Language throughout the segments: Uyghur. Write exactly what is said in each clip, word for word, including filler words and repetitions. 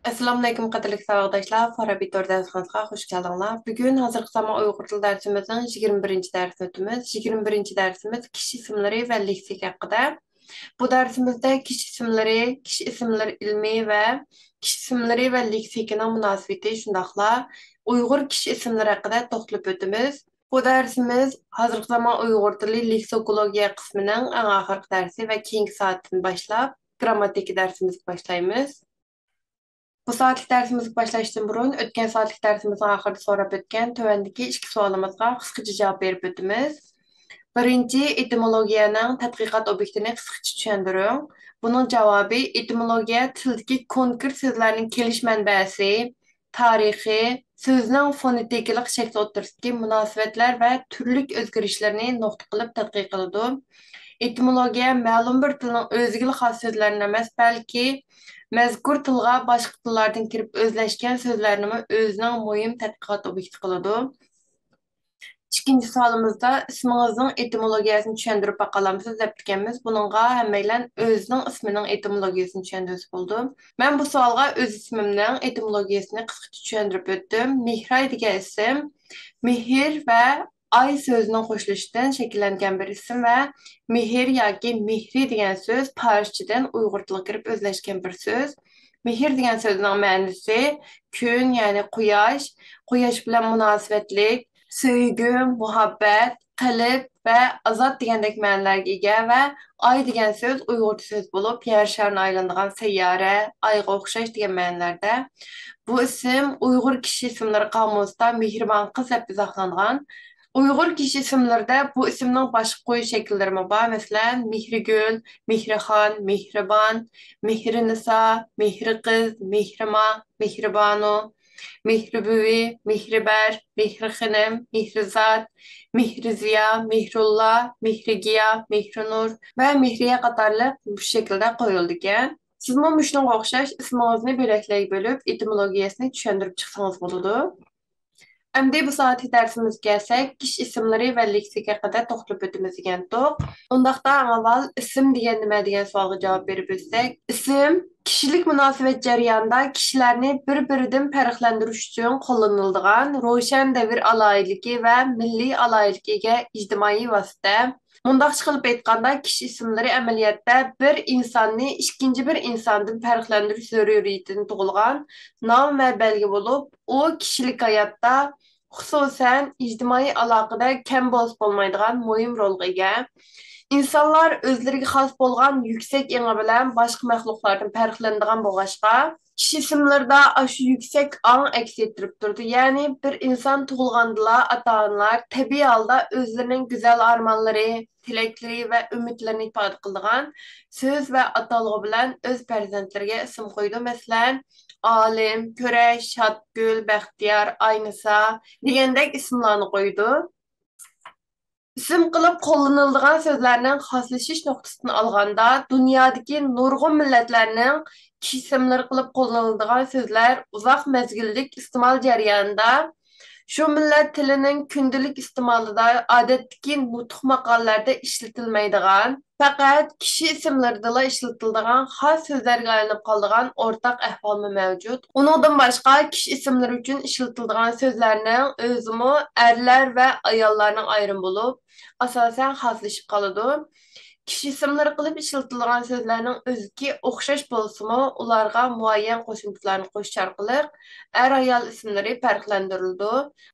ئەسسالامۇئەلەيكۇم، قەدىرلىك ساۋاقداشلار، فارابى تور دەرسخانىسىغا خۇش كەلدىڭلار. بۈگۈن ھازىرقى زامان ئۇيغۇر تىل دەرسىمىزنىڭ يىگىرمە بىرىنچى دەرسىنى ئۆتىمىز. يىگىرمە بىرىنچى دەرسىمىز كىشى ئىسىملىرى ۋە لېكسىكا ھەققىدە. بۇ دەرسىمىزدە كىشى ئىسىملىرى، كىشى ئىسىملىرى ئىلمى ۋە كىشى ئىسىملىرى ۋە لېكسىكىنىڭ مۇناسىۋىتى، شۇنداقلا ئۇيغۇر كىشى ئىسىملىرى ھەققىدە توختىلىپ ئۆتىمىز. بۇ دەرسىمىز ھازىرقى زامان ئۇيغۇر تىلى لېكسىكولوگىيە قىسمىنىڭ ئەڭ ئاخىرقى دەرسى ۋە كېيىنكى سائەتتىن باشلاپ گىرامماتىكا دەرسىمىزگە باشلايمىز. بۇ سائەتلىك دەرسىمىزگە باشلاشتىن بۇرۇن، ئۆتكەن سائەتلىك دەرسىمىزنىڭ ئاخىرىدا سوراپ ئۆتكەن تۆۋەندىكى ئىككى سوئالىمىزغا قىسقىچە جاۋاب بېرىپ ئۆتىمىز. بىرىنچى، ئېتىمولوگىيەنىڭ تەتقىقات ئوبيېكتىنى قىسقىچە چۈشەندۈرۈڭ. بۇنىڭ جاۋابى، ئېتىمولوگىيە تىلدىكى كونكرېت سۆزلەرنىڭ كېلىش مەنبەسى، تارىخى، سۆزنىڭ فونېتىكىلىق شەكلى ئوتتۇرىسىدىكى مۇناسىۋەتلەر ۋە تۈرلۈك ئۆزگىرىشلىرىنى نۇقتا قىلىپ تەتقىق قىلىدۇ. ئېتىمولوگىيە مەلۇم بىر تىلنىڭ ئۆزىگىلا خاس سۆزلەرنى ئەمەس، بەلكى مەزكۇر تىلغا باشقا تىللاردىن كىرىپ ئۆزلەشكەن سۆزلەرنىمۇ ئۆزىنىڭ مۇھىم تەتقىقات ئوبيېكتى قىلىدۇ. ئىككىنچى سوئالىمىزدا، ئىسمىڭىزنىڭ ئېتىمولوگىيەسىنى چۈشەندۈرۈپ باقالامسىز، دەپتىكەنمىز. بۇنىڭغا ھەممەيلەن ئۆزىنىڭ ئىسمىنىڭ ئېتىمولوگىيەسىنى چۈشەندۈرسە بولىدۇ. مەن بۇ سوئالغا ئۆز ئىسمىمنىڭ ئېتىمولوگىيەسىنى قىسقىچە چۈشەندۈرۈپ ئۆتتۈم. مېھراي دېگەن ئىسىم مېھىر ۋە ئاي سۆزىنىڭ قوشۇلۇشىدىن شەكىللەنگەن بىر ئىسىم ۋە مېھىر ياكى مېھرى دېگەن سۆز پارسچىدىن ئۇيغۇر تىلىغا كىرىپ ئۆزلەشكەن بىر سۆز. مېھىر دېگەن سۆزنىڭ مەنىسى كۈن، يەنى قۇياش، قۇياش بىلەن مۇناسىۋەتلىك، سۆيگۈ، مۇھەببەت، قەلب ۋە ئازاد دېگەندەك مەنىلەرگە ئىگە ۋە ئاي دېگەن سۆز ئۇيغۇرچە سۆز بولۇپ، يەر شارىنى ئايلىنىدىغان سەييارە، ئايغا ئوخشاش دېگەن مەنىلەردە. بۇ ئىسىم ئۇيغۇر كىشى ئىسىملىرى قامۇسىدا مېھرىبان قىز دەپ ئىزاھلانغان. ئۇيغۇر كىشى ئىسىملىرىدە بۇ ئىسىمنىڭ باشقا قويۇش شەكىللىرىمۇ بار. مەسىلەن، مېھرىگۈل، مېھرىخان، مېھرىبان، مېھرىنىسا، مېھرىقىز، مېھرىما، مېھرىبانۇ، مېھرىبۈۋى، مېھرىبەر، مېھرىخېنىم، مېھرىزات، مېھرىزىيا، مېھرۇللا، مېھرىگىيا، مېھرىنۇر ۋە مېھرىيە قاتارلىق بۇ شەكىلدە قويۇلىدىكەن. سىزمۇ مۇشۇنىڭغا ئوخشاش ئىسمىڭىزنى بۆلەكلەرگە بۆلۈپ، ئېتىمولوگىيەسىنى چۈشەندۈرۈپ چىقسىڭىز بولىدۇ. ئەمدى بۇ سائەتلىك دەرسىمىزگە كەلسەك، كىشى ئىسىملىرى ۋە لېكسىكا ھەققىدە توختىلىپ ئۆتىمىز دېگەنتۇق. ئۇنداقتا ئەڭ ئاۋۋال ئىسىم دېگەن نېمە دېگەن سوئالغا جاۋاب بېرىپ ئۆتسەك، ئىسىم كىشىلىك مۇناسىۋەت جەريانىدا كىشىلەرنى بىر-بىرىدىن پەرقلەندۈرۈش ئۈچۈن قوللىنىلىدىغان روشەن دەۋر ئالاھىدىلىكى ۋە مىللىي ئالاھىدىلىكىگە ئىگە ئىجتىمائىي ۋاسىتە. مۇنداقچە قىلىپ ئېيتقاندا، كىشى ئىسىملىرى ئەمەلىيەتتە بىر ئىنساننى ئىككىنچى بىر ئىنساندىن پەرقلەندۈرۈش زۆرۈرىيىتىدىن تۇغۇلغان نام ۋە بەلگە بولۇپ، ئۇ كىشىلىك ھاياتتا، خۇسۇسەن، ئىجتىمائىي ئالاقىدە كەم بولسا بولمايدىغان مۇھىم رولغا ئىگە. ئىنسانلار ئۆزلىرىگە خاس بولغان يۈكسەك ئېڭى بىلەن باشقا مەخلۇقلاردىن پەرقلىنىدىغان بولغاچقا، كىشى ئىسىملىرىدا ئاشۇ يۈكسەك ئاڭ ئەكس ئەتتۈرۈپ تۇرىدۇ. يەنى بىر ئىنسان تۇغۇلغاندىلا ئاتا-ئانىلار تەبىئىي ھالدا ئۆزلىرىنىڭ گۈزەل ئارمانلىرى، تىلەكلىرى ۋە ئۈمىدلىرىنى ئىپادە قىلىدىغان سۆز ۋە ئاتالغۇ بىلەن ئۆز پەرزەنتلىرىگە ئىسىم قويىدۇ. مەسىلەن، ئالىم، كۈرەش، شاتگۈل، بەختىيار، ئاينىسا دېگەندەك ئىسىملارنى قويىدۇ. ئىسىم قىلىپ قوللىنىلىدىغان سۆزلەرنىڭ خاسلىشىش نۇقتىسىدىن ئالغاندا، دۇنيادىكى نۇرغۇن مىللەتلەرنىڭ كىشى ئىسىملىرى قىلىپ قوللىنىلىدىغان سۆزلەر ئۇزاق مەزگىللىك ئىستېمال جەريانىدا شۇ مىللەت تىلىنىڭ كۈندىلىك ئىستېمالىدا، ئادەتتىكى نۇتۇق ماقالىلەردە ئىشلىتىلمەيدىغان، پەقەت كىشى ئىسىملىرىدىلا ئىشلىتىلىدىغان خاس سۆزلەرگە ئايلىنىپ قالىدىغان ئورتاق ئەھۋالمۇ مەۋجۇت. ئۇنىڭدىن باشقا، كىشى ئىسىملىرى ئۈچۈن ئىشلىتىلىدىغان سۆزلەرنىڭ ئۆزىمۇ ئەرلەر ۋە ئاياللارنىڭ ئايرىمى بولۇپ، ئاساسەن خاسلىشىپ قالىدۇ. كىشى ئىسىملىرى قىلىپ ئىشلىتىلىدىغان سۆزلەرنىڭ ئۆزىكى ئوخشاش بولسىمۇ، ئۇلارغا مۇئەييەن قوشۇمچىلارنى قوشۇش ئارقىلىق ئەر-ئايال ئىسىملىرى پەرقلەندۈرۈلىدۇ.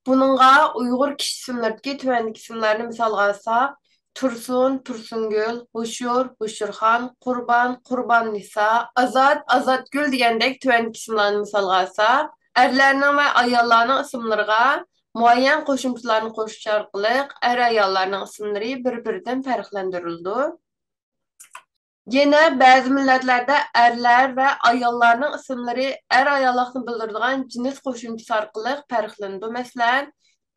بۇنىڭغا ئۇيغۇر كىشى ئىسىملىرىدىكى تۆۋەندىكى ئىسىملارنى مىسالغا ئالساق، تۇرسۇن، تۇرسۇنگۈل، ھوشۇر، ھوشۇرخان، قۇربان، قۇرباننىسا، ئازات، ئازاتگۈل دېگەندەك تۆۋەندىكى ئىسىملارنى مىسالغا ئالساق، ئەرلەرنىڭ ۋە ئاياللارنىڭ ئىسىملىرىغا مۇئەييەن قوشۇمچىلارنى قوشۇش ئارقىلىق ئەر-ئاياللارنىڭ ئىسىملىرى بىر-بىرىدىن پەرقلەندۈرۈلىدۇ. يەنە بەزى مىللەتلەردە ئەرلەر ۋە ئاياللارنىڭ ئىسىملىرى ئەر-ئاياللىقنى بىلدۈرىدىغان جىنس قوشۇمچىسى ئارقىلىق پەرقلىنىدۇ. مەسىلەن،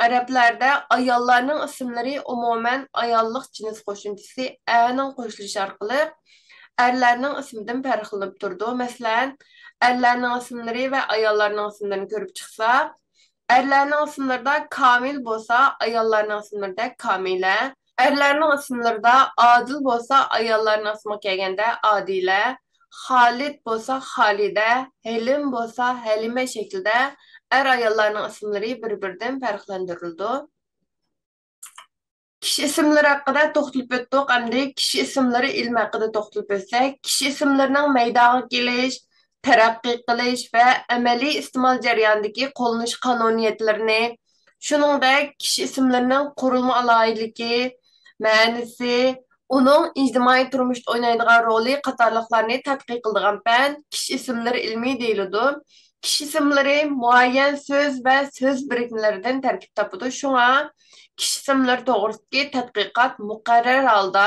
ئەرەبلەردە ئاياللارنىڭ ئىسىملىرى ئومۇمەن ئاياللىق جىنس قوشۇمچىسى ئەنىڭ قوشۇلۇشى ئارقىلىق ئەرلەرنىڭ ئىسمىدىن پەرقلىنىپ تۇرىدۇ. مەسىلەن، ئەرلەرنىڭ ئىسىملىرى ۋە ئاياللارنىڭ ئىسىملىرىنى كۆرۈپ چىقساق، ئەرلەرنىڭ ئىسىملىرىدا كامىل بولسا، ئاياللارنىڭ ئىسىملىرىدە كامىلە، ئەرلەرنىڭ ئىسىملىرىدا ئادىل بولسا ئاياللارنىڭ ئىسمىغا كەلگەندە ئادىلە، خالىد بولسا خالىدە، ھېلىم بولسا ھەلىمە شەكلىدە ئەر-ئاياللارنىڭ ئىسىملىرى بىر-بىرىدىن پەرقلەندۈرۈلىدۇ. كىشى ئىسىملىرى ھەققىدە توختىلىپ ئۆتتۇق، ئەمدى كىشى ئىسىملىرى ئىلمى ھەققىدە توختىلىپ ئۆتسەك، كىشى ئىسىملىرىنىڭ مەيدانغا كېلىش، تەرەققىي قىلىش ۋە ئەمەلىي ئىستېمال جەريانىدىكى قوللىنىش قانۇنىيەتلىرىنى، شۇنىڭدەك كىشى ئىسىملىرىنىڭ قۇرۇلما ئالاھىدىلىكى، مەنىسى، ئۇنىڭ ئىجتىمائىي تۇرمۇشتا ئوينايدىغان رولى قاتارلىقلارنى تەتقىق قىلىدىغان پەن كىشى ئىسىملىرى ئىلمى دېيىلىدۇ. كىشى ئىسىملىرى مۇئەييەن سۆز ۋە سۆز بىرىكمىلىرىدىن تەركىب تاپىدۇ، شۇڭا كىشى ئىسىملىرى توغرىسىدىكى تەتقىقات مۇقەررەر ھالدا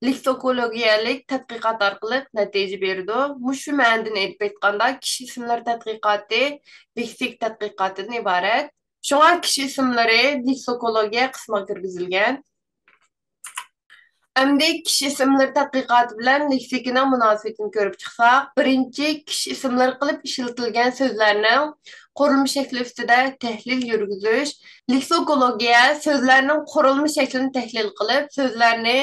لېكسىكولوگىيەلىك تەتقىقات ئارقىلىق نەتىجە بېرىدۇ. مۇشۇ مەنىدىن ئېلىپ ئېيتقاندا، كىشى ئىسىملىرى تەتقىقاتى لېكسىك تەتقىقاتىدىن ئىبارەت. شۇڭا كىشى ئىسىملىرى لېكسىكولوگىيە قىسمىغا كىرگۈزۈلگەن. ئەمدى كىشى ئىسىملىرى تەتقىقاتى بىلەن لېكسىكىنىڭ مۇناسىۋىتىنى كۆرۈپ چىقساق، بىرىنچى، كىشى ئىسىملىرى قىلىپ ئىشلىتىلگەن سۆزلەرنىڭ قۇرۇلما شەكلى ئۈستىدە تەھلىل يۈرگۈزۈش. لېكسىكولوگىيە سۆزلەرنىڭ قۇرۇلما شەكلىنى تەھلىل قىلىپ، سۆزلەرنى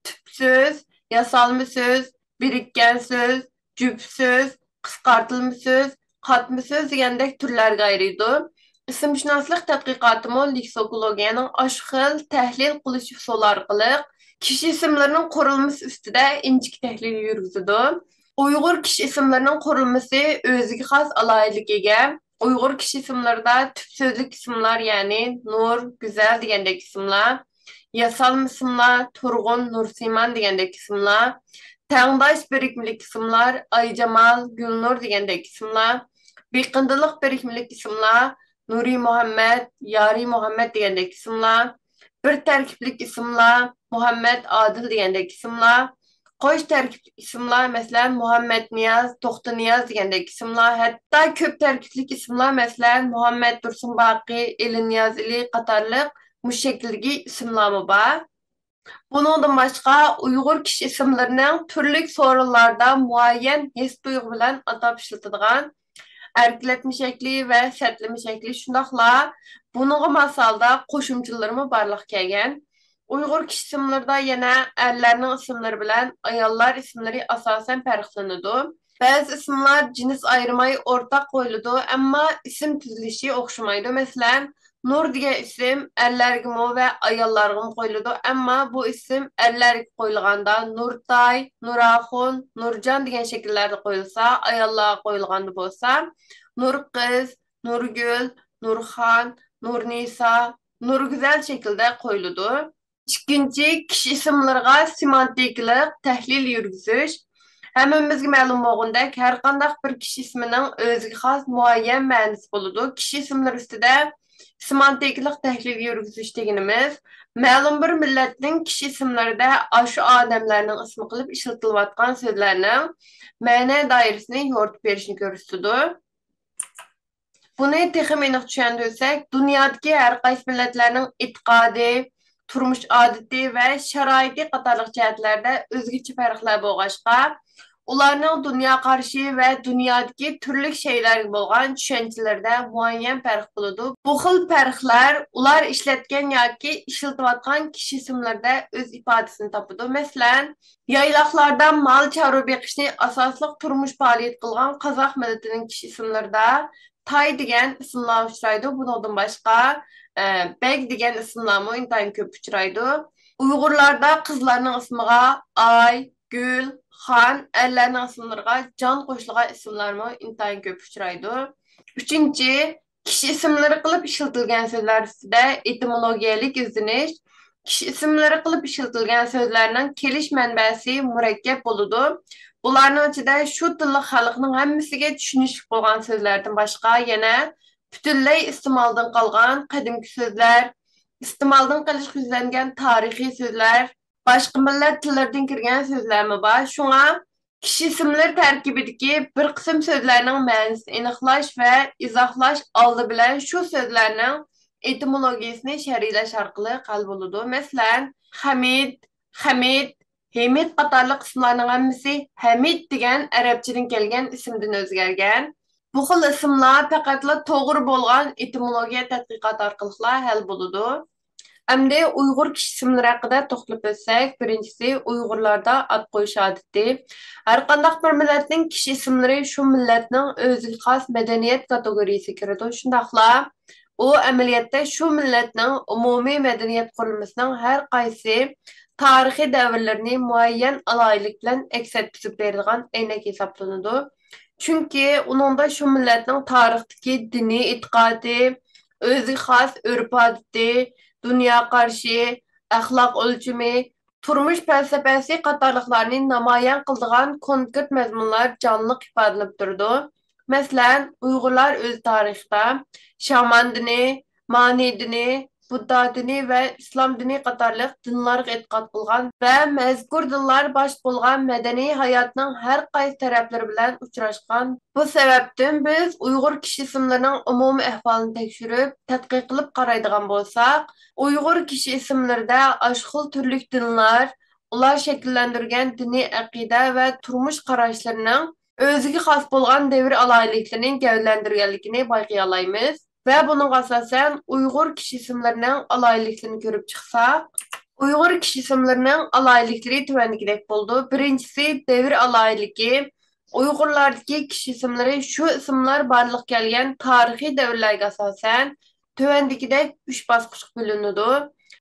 تۈپ سۆز، ياسالما سۆز، بىرىككەن سۆز، جۈپ سۆز، قىسقارتىلما سۆز، قاتما سۆز دېگەندەك تۈرلەرگە ئايرىيدۇ. ئىسىمشۇناسلىق تەتقىقاتىمۇ لېكسىكولوگىيەنىڭ ئاشۇ خىل تەھلىل قىلىش ئۇسۇلى ئارقىلىق كىشى ئىسىملىرىنىڭ قۇرۇلمىسى ئۈستىدە ئىنچىكە تەھلىل يۈرگۈزىدۇ. ئۇيغۇر كىشى ئىسىملىرىنىڭ قۇرۇلمىسى ئۆزىگە خاس ئالاھىدىلىككە ئىگە. ئۇيغۇر كىشى ئىسىملىرىدا تۈپ سۆزلۈك ئىسىملار، يەنى نۇر، گۈزەل دېگەندەك ئىسىملار، ياسالما ئىسىملار، تۇرغۇن، نۇرسىمان دېگەندەك ئىسىملار، تەڭداش بىرىكمىلىك ئىسىملار، ئايجامال، گۈلنۇر دېگەندەك ئىسىملار، بېقىندىلىق بىرىكمىلىك ئىسىملار، نۇرى مۇھەممەت، يارى مۇھەممەت دېگەندەك ئىسىملار، بىر تەركىبلىك ئىسىملار، مۇھەممەت، ئادىل دېگەندەك ئىسىملار، قوش تەركىبلىك ئىسىملار، مەسىلەن، مۇھەممەتنىياز، توختىنىياز دېگەندەك ئىسىملار، ھەتتا كۆپ تەركىبلىك ئىسىملار، مەسىلەن، مۇھەممەت تۇرسۇنباقى، ئېلىنىياز ئېلى قاتارلىق مۇشۇ شەكىلدىكى ئىسىملارمۇ بار. بۇنىڭدىن باشقا، ئۇيغۇر كىشى ئىسىملىرىنىڭ تۈرلۈك سورۇنلاردا مۇئەييەن ھېس-تۇيغۇ بىلەن ئاتاپ ئىشلىتىدىغان ئەركىلەتمە شەكلى ۋە سەتلىمە شەكلى، شۇنداقلا بۇنىڭغا ماس ھالدا قوشۇمچىلىرىمۇ بارلىققا كەلگەن. ئۇيغۇر كىشى ئىسىملىرىدا يەنە ئەرلەرنىڭ ئىسىملىرى بىلەن ئاياللار ئىسىملىرى ئاساسەن پەرقلىنىدۇ. بەزى ئىسىملار جىنس ئايرىماي ئورتاق قويۇلىدۇ، ئەمما ئىسىم تۈزۈلۈشى ئوخشىمايدۇ. مەسىلەن، نۇر دېگەن ئىسىم ئەرلەرگىمۇ ۋە ئاياللارغىمۇ قويۇلىدۇ، ئەمما بۇ ئىسىم ئەرلەرگە قويۇلغاندا نۇرتاي، نۇراخۇن، نۇرجان دېگەن شەكىللەردە قويۇلسا، ئاياللارغا قويۇلغاندا بولسا نۇرقىز، نۇرگۈل، نۇرخان، نۇرنىسا، نۇرگۈزەل شەكلىدە قويۇلىدۇ. ئىككىنچى، كىشى ئىسىملىرىغا سېمانتىكىلىق تەھلىل يۈرگۈزۈش. ھەممىمىزگە مەلۇم بولغىنىدەك، ھەرقانداق بىر كىشى ئىسمىنىڭ ئۆزىگە خاس مۇئەييەن مەنىسى بولىدۇ. كىشى ئىسىملىرى ئۈستىدە سېمانتىكىلىق تەھلىل يۈرگۈزۈش دېگىنىمىز، مەلۇم بىر مىللەتنىڭ كىشى ئىسىملىرىدە ئاشۇ ئادەملەرنىڭ ئىسمى قىلىپ ئىشلىتىلىۋاتقان سۆزلەرنىڭ مەنە دائىرىسىنى يورۇتۇپ بېرىشنى كۆرسىتىدۇ. بۇنى تېخىمۇ ئېنىق چۈشەندۈرسەك، دۇنيادىكى ھەر قايسى مىللەتلەرنىڭ ئېتىقادى، تۇرمۇش ئادىتى ۋە شارائىتى قاتارلىق جەھەتلەردە ئۆزگىچە پەرقلەر بولغاچقا، ئۇلارنىڭ دۇنيا قارىشى ۋە دۇنيادىكى تۈرلۈك شەيئىلەرگە بولغان چۈشەنچىلىرىدە مۇئەييەن پەرق بولىدۇ. بۇ خىل پەرقلەر ئۇلار ئىشلەتكەن ياكى ئىشلىتىۋاتقان كىشى ئىسىملىرىدە ئۆز ئىپادىسىنى تاپىدۇ. مەسىلەن، يايلاقلاردا مال چارۋا بېقىشنى ئاساسلىق تۇرمۇش پائالىيىتى قىلغان قازاق مىللىتىنىڭ كىشى ئىسىملىرىدا تاي دېگەن ئىسىملار ئۇچرايدۇ. بۇنىڭدىن باشقا، ئە، بەگ دېگەن ئىسىملارمۇ ئىنتايىن كۆپ ئۇچرايدۇ. ئۇيغۇرلاردا قىزلارنىڭ ئىسمىغا ئاي، گۈل، خان، ئەرلەرنىڭ ئىسىملىرىغا جان قوشۇلغان ئىسىملارمۇ ئىنتايىن كۆپ ئۇچرايدۇ. ئۈچىنچى، كىشى ئىسىملىرى قىلىپ ئىشلىتىلگەن سۆزلەر ئۈستىدە ئېتىمولوگىيەلىك ئىزدىنىش. كىشى ئىسىملىرى قىلىپ ئىشلىتىلگەن سۆزلەرنىڭ كېلىش مەنبەسى مۇرەككەپ بولىدۇ. بۇلارنىڭ ئىچىدە شۇ تىللىق خەلقنىڭ ھەممىسىگە چۈشىنىشلىك بولغان سۆزلەردىن باشقا، يەنە پۈتۈنلەي ئىستېمالدىن قالغان قەدىمكى سۆزلەر، ئىستېمالدىن قېلىشقا يۈزلەنگەن تارىخىي سۆزلەر، باشقا مىللەت تىللىرىدىن كىرگەن سۆزلەرمۇ بار. شۇڭا، كىشى ئىسىملىرى تەركىبىدىكى بىر قىسىم سۆزلەرنىڭ مەنىسىنى ئېنىقلاش ۋە ئىزاھلاش ئالدى بىلەن شۇ سۆزلەرنىڭ ئېتىمولوگىيىسىنى شەرھلەش ئارقىلىق ھەل بولىدۇ. مەسىلەن، خەمىد، خەمىت، ھىمىت قاتارلىق ئىسىملارنىڭ ھەممىسى ھەمىد دېگەن ئەرەبچىدىن كەلگەن ئىسىمدىن ئۆزگەرگەن. بۇ خىل ئىسىملار پەقەتلا توغرا بولغان ئېتىمولوگىيە تەتقىقاتى ئارقىلىقلا ھەل بولىدۇ. ئەمدى ئۇيغۇر كىشى ئىسىملىرى ھەققىدە توختىلىپ ئۆتسەك، بىرىنچىسى، ئۇيغۇرلاردا ئات قويۇش ئادىتى. ھەرقانداق بىر مىللەتنىڭ كىشى ئىسىملىرى شۇ مىللەتنىڭ ئۆزىگە خاس مەدەنىيەت كاتېگورىيىسىگە كىرىدۇ. شۇنداقلا ئۇ ئەمەلىيەتتە شۇ مىللەتنىڭ ئومۇمىي مەدەنىيەت قۇرۇلمىسىنىڭ ھەر قايسى تارىخىي دەۋرلىرىنى مۇئەييەن ئالاھىدىلىك بىلەن ئەكس ئەتكۈزۈپ بېرىدىغان ئەينەك ھېسابلىنىدۇ. چۈنكى ئۇنىڭدا شۇ مىللەتنىڭ تارىختىكى دىنىي ئېتىقادى، ئۆزىگە خاس ئۆرپ-ئادىتى، دۇنيا قارىشى، ئەخلاق ئۆلچىمى، تۇرمۇش پەلسەپەسى قاتارلىقلارنى نامايان قىلىدىغان كونكرېت مەزمۇنلار جانلىق ئىپادىلىنىپ تۇرىدۇ. مەسىلەن، ئۇيغۇرلار ئۆز تارىخىدا شامان دىنى، مانى دىنى، بۇددا دىنى ۋە ئىسلام دىنى قاتارلىق دىنلارغا ئېتىقاد قىلغان ۋە مەزكۇر دىنلار باش بولغان مەدەنىي ھاياتنىڭ ھەر قايسى تەرەپلىرى بىلەن ئۇچراشقان. بۇ سەۋەبتىن بىز ئۇيغۇر كىشى ئىسىملىرىنىڭ ئومۇمىي ئەھۋالىنى تەكشۈرۈپ، تەتقىق قىلىپ قارايدىغان بولساق، ئۇيغۇر كىشى ئىسىملىرىدە ئاشۇ خىل تۈرلۈك دىنلار، ئۇلار شەكىللەندۈرگەن دىنىي ئەقىدە ۋە تۇرمۇش قاراشلىرىنىڭ ئۆزىگە خاس بولغان دەۋر ئالاھىدىلىكلىرىنى گەۋدىلەندۈرگەنلىكىنى بايقىيالايمىز. ۋە بۇنىڭغا ئاساسەن ئۇيغۇر كىشى ئىسىملىرىنىڭ ئالاھىدىلىكلىرىنى كۆرۈپ چىقساق، ئۇيغۇر كىشى ئىسىملىرىنىڭ ئالاھىدىلىكلىرى تۆۋەندىكىدەك بولىدۇ. بىرىنچىسى، دەۋر ئالاھىدىلىكى. ئۇيغۇرلاردىكى كىشى ئىسىملىرى شۇ ئىسىملار بارلىققا كەلگەن تارىخىي دەۋرلەرگە ئاساسەن تۆۋەندىكىدەك ئۈچ باسقۇچقا بۆلۈنىدۇ.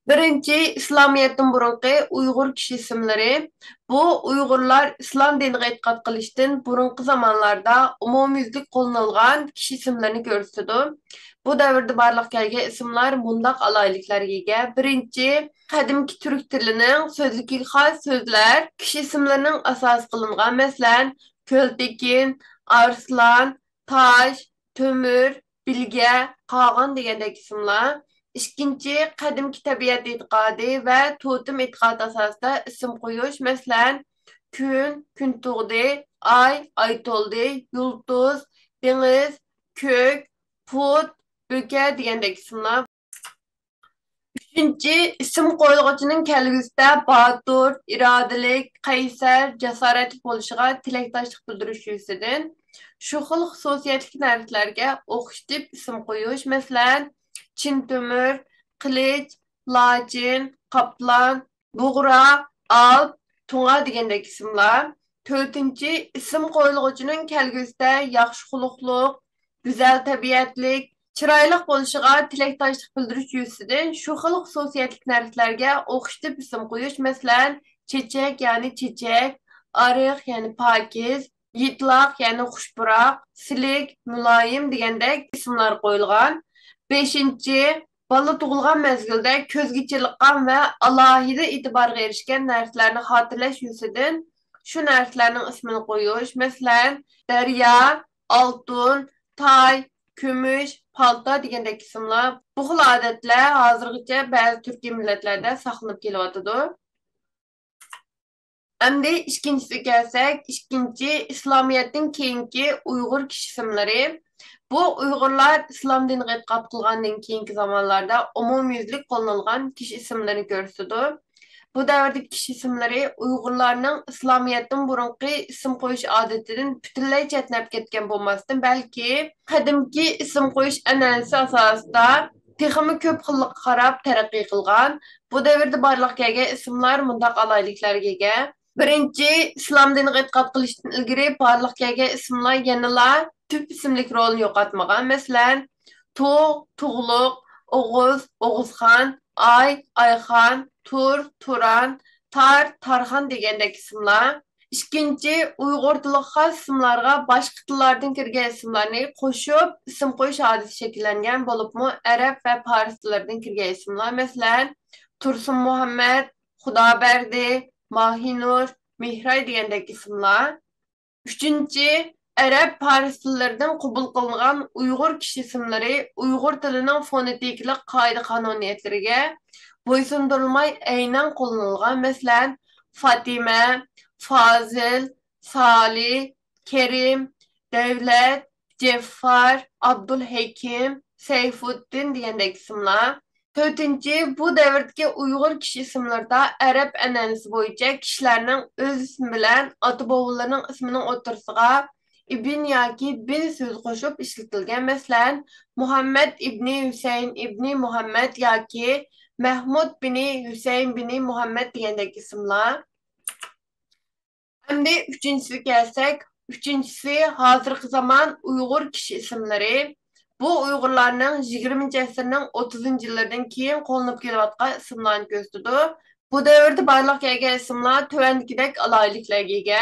بىرىنچى، ئىسلامىيەتتىن بۇرۇنقى ئۇيغۇر كىشى ئىسىملىرى. بۇ ئۇيغۇرلار ئىسلام دىنىغا ئېتىقاد قىلىشتىن بۇرۇنقى زامانلاردا ئومۇميۈزلۈك قوللىنىلغان كىشى ئىسىملىرىنى كۆرسىتىدۇ. بۇ دەۋردە بارلىققا كەلگەن ئىسىملار مۇنداق ئالاھىدىلىكلەرگە ئىگە. بىرىنچى، قەدىمكى تۈرك تىلىنىڭ سۆزلۈكىگە خاس سۆزلەر كىشى ئىسىملىرىنىڭ ئاساسى قىلىنغان، مەسىلەن، كۆلتېكىن، ئارسلان، تاش، تۆمۈر، بىلگە، قاغان دېگەندەك ئىسىملار. ئىككىنچى، قەدىمكى تەبىئەت ئېتىقادى ۋە توتېم ئېتىقادى ئاساسىدا ئىسىم قويۇش، مەسىلەن، كۈن، كۈن تۇغدى، ئاي، ئاي تولدى، يۇلتۇز، دېڭىز، كۆك، پۇت، بۆكە دېگەندەك ئىسىملار. ئۈچىنچى، ئىسىم قويۇلغۇچىنىڭ كەلگۈسىدە باتۇر، ئىرادىلىك، قەيسەر، جاسارەتلىك بولۇشىغا تىلەكداشلىق بىلدۈرۈش يۈزىسىدىن شۇ خىل خۇسۇسىيەتلىك نەرسىلەرگە ئوخشىتىپ ئىسىم قويۇش، مەسىلەن، چىن تۆمۈر، قىلىچ، لاچىن، قاپلان، بۇغرا، ئالپ، تۇڭا دېگەندەك ئىسىملار. تۆتىنچى، ئىسىم قويۇلغۇچىنىڭ كەلگۈسىدە ياخشى خۇلقلۇق، گۈزەل تەبىئەتلىك، چىرايلىق بولۇشىغا تىلەكداشلىق بىلدۈرۈش يۈزىسىدىن شۇ خىل خۇسۇسىيەتلىك نەرسىلەرگە ئوخشىتىپ ئىسىم قويۇش، مەسىلەن، چېچەك، يەنى چېچەك، ئارىق، يەنى پاكىز، يىتلاق، يەنى خۇشپۇراق، سىلىك، مۇلايىم دېگەندەك ئىسىملار قويۇلغان. بەشىنچى، بالا تۇغۇلغان مەزگىلدە كۆزگە چېلىققان ۋە ئالاھىدە ئېتىبارغا ئېرىشكەن نەرسىلەرنى خاتىرىلەش يۈزىسىدىن شۇ نەرسىلەرنىڭ ئىسمىنى قويۇش، مەسىلەن، دەريا، ئالتۇن، تاي، كۈمۈش، پالتا دېگەندەك ئىسىملار. بۇ خىل ئادەتلەر ھازىرغىچە بەزى تۈركىي مىللەتلەردە ساقلىنىپ كېلىۋاتىدۇ. ئەمدى ئىككىنچىسىگە كەلسەك، ئىككىنچى، ئىسلامىيەتتىن كېيىنكى ئۇيغۇر كىشى ئىسىملىرى. بۇ ئۇيغۇرلار ئىسلام دىنىغا ئېتىقاد قىلغاندىن كېيىنكى زامانلاردا ئومۇميۈزلۈك قوللىنىلغان كىشى ئىسىملىرىنى كۆرسىتىدۇ. بۇ دەۋردىكى كىشى ئىسىملىرى ئۇيغۇرلارنىڭ ئىسلامىيەتتىن بۇرۇنقى ئىسىم قويۇش ئادىتىدىن پۈتۈنلەي چەتنەپ كەتكەن بولماستىن، بەلكى قەدىمكى ئىسىم قويۇش ئەنئەنىسى ئاساسىدا تېخىمۇ كۆپ خىللىققا قاراپ تەرەققىي قىلغان. بۇ دەۋردە بارلىققا كەلگەن ئىسىملار مۇنداق ئالاھىدىلىكلەرگە ئىگە. بىرىنچى، ئىسلام دىنىغا ئېتىقاد قىلىشتىن ئىلگىرى بارلىققا كەلگەن ئىسىملار يەنىلا تۈپ ئىسىملىك رولىنى يوقاتمىغان. مەسىلەن، تۇغ، تۇغلۇق، ئوغۇز، ئوغۇزخان، ئاي، ئايخان، تۇر، تۇران، تار، تارخان دېگەندەك ئىسىملار. ئىككىنچى، ئۇيغۇر تىلىغا خاس ئىسىملارغا باشقا تىللاردىن كىرگەن ئىسىملارنى قوشۇپ ئىسىم قويۇش ئادىتى شەكىللەنگەن، بولۇپمۇ ئەرەب ۋە پارس تىللىرىدىن كىرگەن ئىسىملار، مەسىلەن، تۇرسۇن مۇھەممەد، خۇدابەردى، ماھىنۇر، مېھراي دېگەندەك ئىسىملار. ئۈچىنچى، ئەرەب، پارس تىللىرىدىن قوبۇل قىلىنغان ئۇيغۇر كىشى ئىسىملىرى ئۇيغۇر تىلىنىڭ فونېتىكىلىق قائىدە-قانۇنىيەتلىرىگە بويسۇندۇرۇلماي ئەينەن قوللىنىلغان، مەسىلەن، فاتىمە، فازىل، سالى، كېرىم، دەۋلەت، جەففار، ئابدۇلھېكىم، سەيفۇددىن دېگەندەك ئىسىملار. تۆتىنچى، بۇ دەۋردىكى ئۇيغۇر كىشى ئىسىملىرىدا ئەرەب ئەنئەنىسى بويىچە كىشىلەرنىڭ ئۆز ئىسمى بىلەن ئاتا-بوۋىلىرىنىڭ ئىسمىنىڭ ئوتتۇرىسىغا ئىبن ياكى بىن سۆزى قوشۇپ ئىشلىتىلگەن. مەسىلەن، مۇھەممەد ئىبنى ھۈسەيىن ئىبنى مۇھەممەد ياكى مەھمۇد بىنى ھۈسەيىن بىنى مۇھەممەد دېگەندەك ئىسىملار. ئەمدى ئۈچىنچىسىگە كەلسەك، ئۈچىنچىسى ھازىرقى زامان ئۇيغۇر كىشى ئىسىملىرى. بۇ ئۇيغۇرلارنىڭ يىگىرمىنچى ئەسىرنىڭ ئوتتۇزىنچى يىللىرىدىن كېيىن قوللىنىپ كېلىۋاتقان ئىسىملارنى كۆرسىتىدۇ. بۇ دەۋردە بارلىققا كەلگەن ئىسىملار تۆۋەندىكىدەك ئالاھىدىلىكلەرگە ئىگە.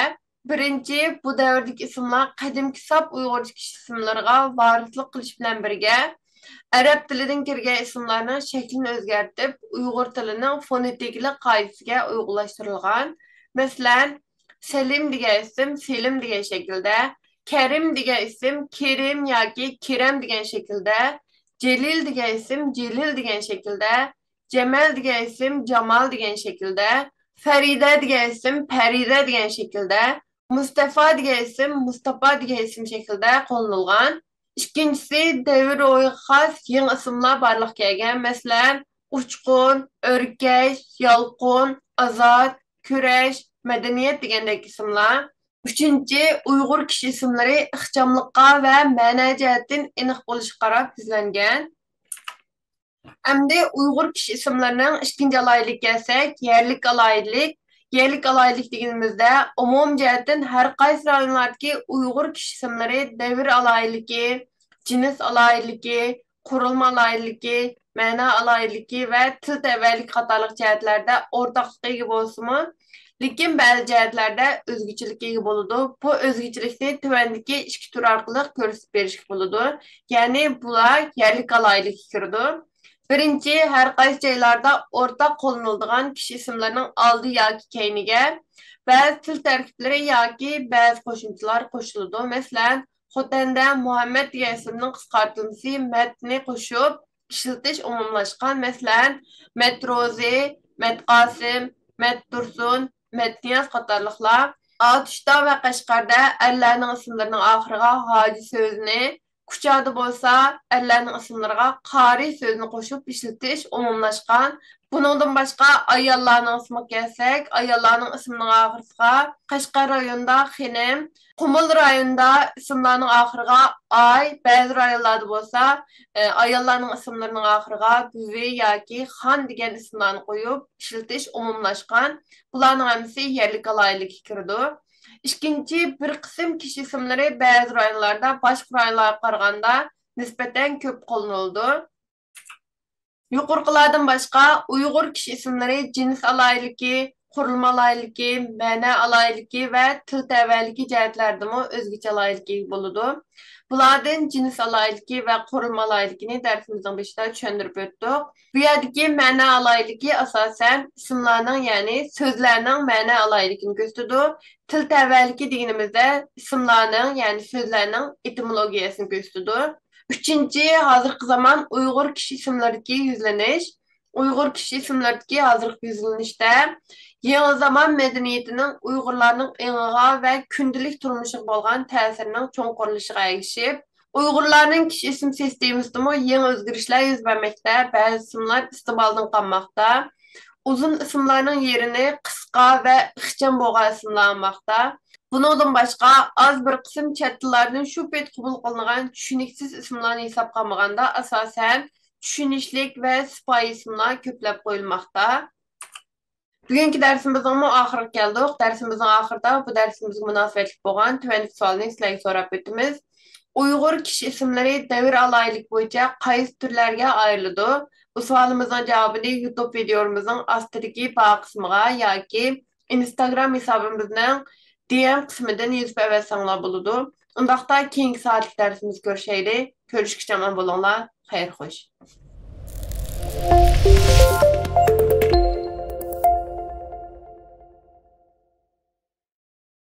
بىرىنچى، بۇ دەۋردىكى ئىسىملار قەدىمكى ساپ ئۇيغۇرچە كىشى ئىسىملىرىغا ۋارىسلىق قىلىش بىلەن بىرگە، ئەرەب تىلىدىن كىرگەن ئىسىملارنىڭ شەكلىنى ئۆزگەرتىپ، ئۇيغۇر تىلىنىڭ فونېتىكىلىق قائىدىسىگە ئۇيغۇنلاشتۇرۇلغان. مەسىلەن، سەلىم دېگەن ئىسىم سېلىم دېگەن شەكىلدە، كەرىم دېگەن ئىسىم كېرىم ياكى كېرەم دېگەن شەكىلدە، جېلىل دېگەن ئىسىم جېلىل دېگەن شەكىلدە، جەمەل دېگەن ئىسىم جامال دېگەن شەكىلدە، فەرىدە دېگەن ئىسىم پەرىدە دېگەن شەكىلدە، مۇستەفا دېگەن ئىسىم مۇستاپا دېگەن ئىسىم شەكلىدە قوللىنىلغان. ئىككىنچىسى، دەۋر روھىغا خاس يېڭى ئىسىملار بارلىققا كەلگەن. مەسىلەن، ئۇچقۇن، ئۆركەش، يالقۇن، ئازاد، كۈرەش، مەدەنىيەت دېگەندەك ئىسىملار. ئۈچىنچى، ئۇيغۇر كىشى ئىسىملىرى ئىخچاملىققا ۋە مەنە جەھەتتىن ئېنىق بولۇشقا قاراپ يۈزلەنگەن. ئەمدى ئۇيغۇر كىشى ئىسىملىرىنىڭ ئىككىنچى ئالاھىدىلىكىگە كەلسەك، يەرلىك ئالاھىدىلىك. يەرلىك ئالاھىدىلىك دېگىنىمىزدە، ئومۇمىي جەھەتتىن ھەر قايسى رايونلاردىكى ئۇيغۇر كىشى ئىسىملىرى دەۋر ئالاھىدىلىكى، جىنس ئالاھىدىلىكى، قۇرۇلما ئالاھىدىلىكى، مەنە ئالاھىدىلىكى ۋە تىل تەۋەلىكى قاتارلىق جەھەتلەردە ئورتاقلىققا ئىگە بولسىمۇ، لېكىن بەزى جەھەتلەردە ئۆزگىچىلىككە ئىگە بولىدۇ. بۇ ئۆزگىچىلىكنى تۆۋەندىكى ئىككى تۈر ئارقىلىق كۆرسىتىپ بېرىشكە بولىدۇ. يەنى بۇلار يەرلىك ئالاھىدىلىككە كىرىدۇ. بىرىنچى، ھەر قايسى جايلاردا ئورتاق قوللىنىلىدىغان كىشى ئىسىملىرىنىڭ ئالدى ياكى كەينىگە بەزى تىل تەركىبلىرى ياكى بەزى قوشۇمچىلار قوشۇلىدۇ. مەسىلەن، خوتەندە مۇھەممەد دېگەن ئىسىمنىڭ قىسقارتىلمىسى مەتنى قوشۇپ ئىشلىتىش ئومۇملاشقان. مەسىلەن، مەتروزى، مەتقاسىم، مەتتۇرسۇن، مەتنىياز قاتارلىقلار. ئاتۇشتا ۋە قەشقەردە ئەرلەرنىڭ ئىسىملىرىنىڭ ئاخىرىغا ھاجى سۆزىنى، كۇچادا بولسا ئەرلەرنىڭ ئىسىملىرىغا قارى سۆزىنى قوشۇپ ئىشلىتىش ئومۇملاشقان. بۇنىڭدىن باشقا ئاياللارنىڭ ئىسمىغا كەلسەك، ئاياللارنىڭ ئىسمىنىڭ ئاخىرىسىغا قەشقەر رايونىدا خېنىم، قۇمۇل رايونىدا ئىسىملارنىڭ ئاخىرىغا ئاي، بەزى رايونلاردا بولسا، ئە، ئاياللارنىڭ ئىسىملىرىنىڭ ئاخىرىغا بۈۋى ياكى خان دېگەن ئىسىملارنى قويۇپ ئىشلىتىش ئومۇملاشقان. بۇلارنىڭ ھەممىسى يەرلىك ئالاھىدىلىككە كىرىدۇ. ئىككىنچى، بىر قىسىم كىشى ئىسىملىرى بەزى رايونلاردا باشقا رايونلارغا قارىغاندا نىسبەتەن كۆپ قوللىنىلىدۇ. يۇقىرىقىلاردىن باشقا، ئۇيغۇر كىشى ئىسىملىرى جىنس ئالاھىدىلىكى، قۇرۇلما ئالاھىدىلىكى، مەنە ئالاھىدىلىكى ۋە تىل تەۋەلىكى جەھەتلەردىمۇ ئۆزگىچە ئالاھىدىلىككە ئىگە بولىدۇ. بۇلاردىن جىنس ئالاھىدىلىكى ۋە قۇرۇلما ئالاھىدىلىكىنى دەرسىمىزنىڭ بېشىدا چۈشەندۈرۈپ ئۆتتۇق. بۇ يەردىكى مەنە ئالاھىدىلىكى ئاساسەن ئىسىملارنىڭ، يەنى سۆزلەرنىڭ مەنە ئالاھىدىلىكىنى كۆرسىتىدۇ. تىل تەۋەلىكى دېگىنىمىزدە ئىسىملارنىڭ، يەنى سۆزلەرنىڭ ئېتىمولوگىيەسىنى كۆرسىتىدۇ. ئۈچىنچى، ھازىرقى زامان ئۇيغۇر كىشى ئىسىملىرىدىكى يۈزلىنىش. ئۇيغۇر كىشى ئىسىملىرىدىكى ھازىرقى يۈزلىنىشتە يېڭى زامان مەدەنىيىتىنىڭ ئۇيغۇرلارنىڭ ئېڭىغا ۋە كۈندىلىك تۇرمۇشىغا بولغان تەسىرىنىڭ چوڭقۇرلىشىشىغا ئەگىشىپ، ئۇيغۇرلارنىڭ كىشى ئىسىم سىستېمىسىدىمۇ يېڭى ئۆزگىرىشلەر يۈز بەرمەكتە. بەزى ئىسىملار ئىستېمالدىن قالماقتا. ئۇزۇن ئىسىملارنىڭ يېرىنى قىسقا ۋە ئىخچام بولغان ئىسىملار ئالماقتا. بۇنىڭدىن باشقا، ئاز بىر قىسىم چەت تىللاردىن شۇ پېتى قوبۇل قىلىنغان چۈشىنىكسىز ئىسىملارنى ھېسابقا ئالمىغاندا، ئاساسەن چۈشىنىشلىك ۋە سىپايى ئىسىملار كۆپلەپ قويۇلماقتا. بۈگۈنكى دەرسىمىزنىڭمۇ ئاخىرىغا كەلدۇق. دەرسىمىزنىڭ ئاخىرىدا بۇ دەرسىمىزگە مۇناسىۋەتلىك بولغان تۆۋەندىكى سوئالنى سىلەرگە سوراپ ئۆتىمىز. ئۇيغۇر كىشى ئىسىملىرى دەۋر ئالاھىدىلىكى بويىچە قايسى تۈرلەرگە ئايرىلىدۇ؟ بۇ سوئالىمىزنىڭ جاۋابىنى يۇتۇب ۋىدېئومىزنىڭ ئاستىدىكى بار قىسمىغا ياكى ئىنستاگرام ھېسابىمىزنىڭ دىئېم قىسمىدىن يېزىپ ئەۋەتسەڭلار بولىدۇ. ئۇنداقتا كېيىنكى سائەتلىك دەرسىمىزدە كۆرۈشەيلى. كۆرۈشكىچە ئامان بولۇڭلار. خەير خوش.